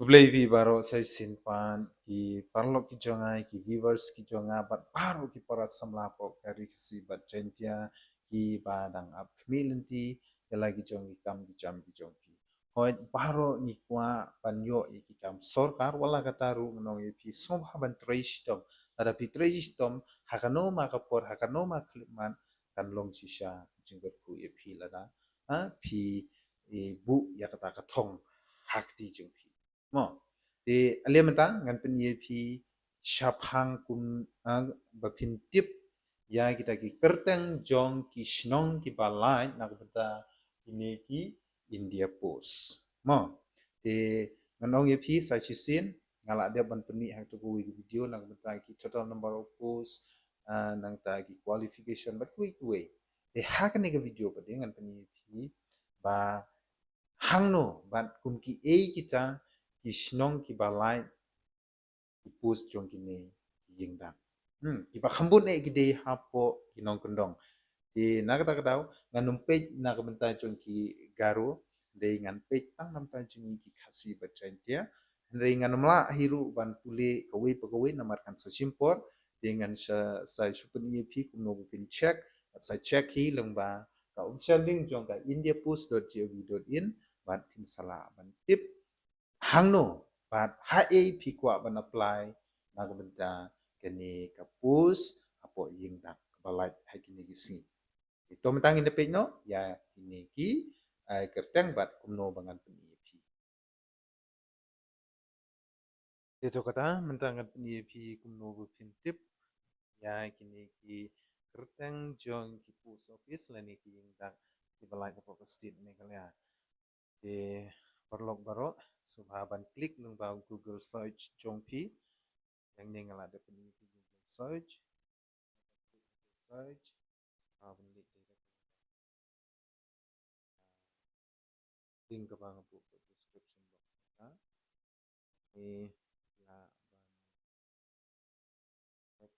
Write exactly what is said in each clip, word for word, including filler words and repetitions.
Khublei phi baroh sa shisien pat ki paralok ki jong nga, ki viewers ki jong nga, bad baroh ki para samla hapoh ka Ri Khasi bad Jaintia, ki ba dang ap khmih lynti ïa la ki jong ki kam ki jam ki jong phi. Hooid, baroh ngi kwah ban ïoh ïa ki kam sorkar, wat la katta ruh ngan ong ïa phi sngewbha ban trei shitom. Lada phi trei shitom, ha kano ma ka por, ha kano ma ka khyllipmat, kan long shisha ka jingkyrkhu ïa phi lada, ha, phi, eh, buh ïa kata ka thong ha kti jong phi. Mo. Te ale mynta ngan pyni ïa phi shaphang kum, ah, ba phin tip ïa kita ki kyrteng jong ki shnong kiba lait na ka bynta kine ki India Post. Mo. Te ngan ong ïa phi sa shisien, nga la dep ban pyni ha katu kawei ka video na ka bynta ki total number of post, ah, nangta ki qualification bad kawei kawei. Te ha kane ka video pat ngan pyni ïa phi ba hangno bad kum kiei kita ki shnong kiba lait ki post jong kine ki ïing dak. Hmm, kiba kham bun eh ki dei hapoh ki nongkyndong. Te na kata ka daw ngan ym peit na ka bynta jong ki Garo, dei ngan peit tang na ka bynta jong ngi ki Khasi bad Jaintia. Hynrei ngan ym lah hi ruh ban pule kawei pa kawei namar kan sa shim por. Te ngan sa, sa shu pyni ïa phi kumno ba phin check, sa check hi lyngba ka official link jong ka indiapost dot gov dot in, bad phin sa lah ban tip hangno bad haei phi kwah ban apply na ka bynta kane ka post hapoh ïing dak kaba lait ha kine ki sngi. Te to mynta ngin da peit noh ïa kine ki, eh, kyrteng bad kumno ba ngan pyni ïa phi. Te to kata mynta ngan pyni ïa phi kumno ba phin tip ïa kine ki kyrteng jong ki post office lane ki ïing dak kiba lait hapoh ka state Meghalaya. Te paralok baroh sngewbha ban click lyngba Google search jong phi. Hangne nga la dep pyni ïa phi Google search. Search. Ah, ban leit direct. Link kaba nga buh ka description box ka. Ni la ban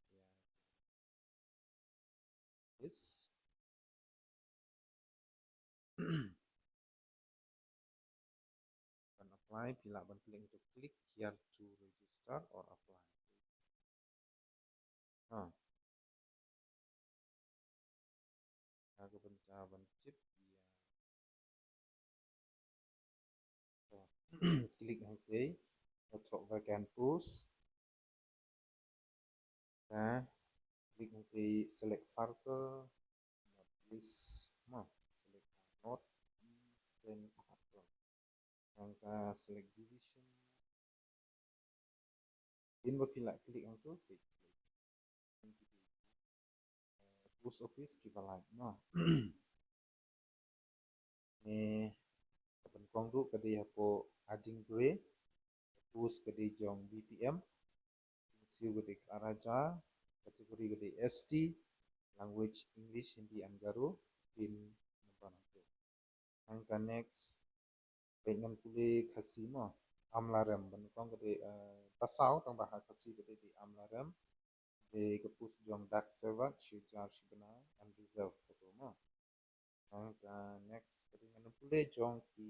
yes. Ban apply, phi lah ban click to click here to register or apply. Ha. Ka bynta ban tip ïa. Click hangtei, ka thoh vacant post. Ka click hangtei select circle, north east, ma, select north eastern circle. Nangta select division. Phin ba phi lah click hangtu, click, click. Post office kiba lait, no. Ni, ka pynpong ruh ka dei hapoh Adingbri, post ka dei jong B P M, siew ka dei Karaja, category ka dei S T, language English, Hindi and Garo, pin number hangtu. Nangta next, peit ngan pule Khasi mo. Amlarem, ban kong ka dei, eh, Basaw, tang ba ha Khasi ka dei, dei Amlarem. Dei ka post jong dak servant, shi hajar shi bnai, unreserved ka tu mo. Nangta next, ka dei ngan pule jong ki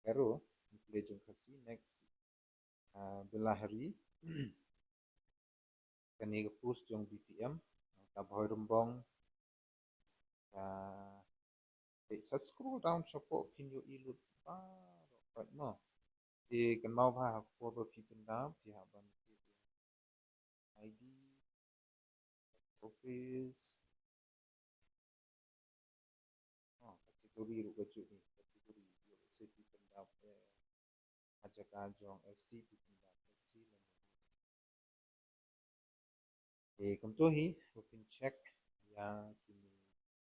Garo, ngan pule jong Khasi, next. Ah, Belahari. Kane ka post jong B P M, ka Bhoirymbong. Ka, te sa scroll down shapoh phin ïohi lut baroh pat mo. Te kynmaw ba ha ka por ba phi pyndap, phi hap ban I D, office. Oh, category ruh ka juh ni, category. Ïoh lehse phi pyndap, eh, ha jaka jong S T phi pyndap S T lane. Te kumto hi ba phin check ïa kine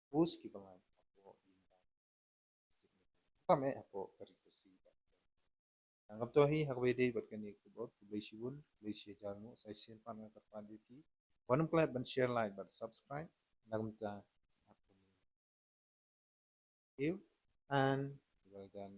post kiba lait hapoh ïing dak. Tam eh hapoh ka Ri Khasi. Ngan kumto hi ha kaba ïadei bad kane ka khubor, khublei shibun, khublei shi hajar nguh, sa shisien pat nga kyrpad ïa phi ban ym klet ban share, like bad subscribe. Ngan kumta. Thank you and well done.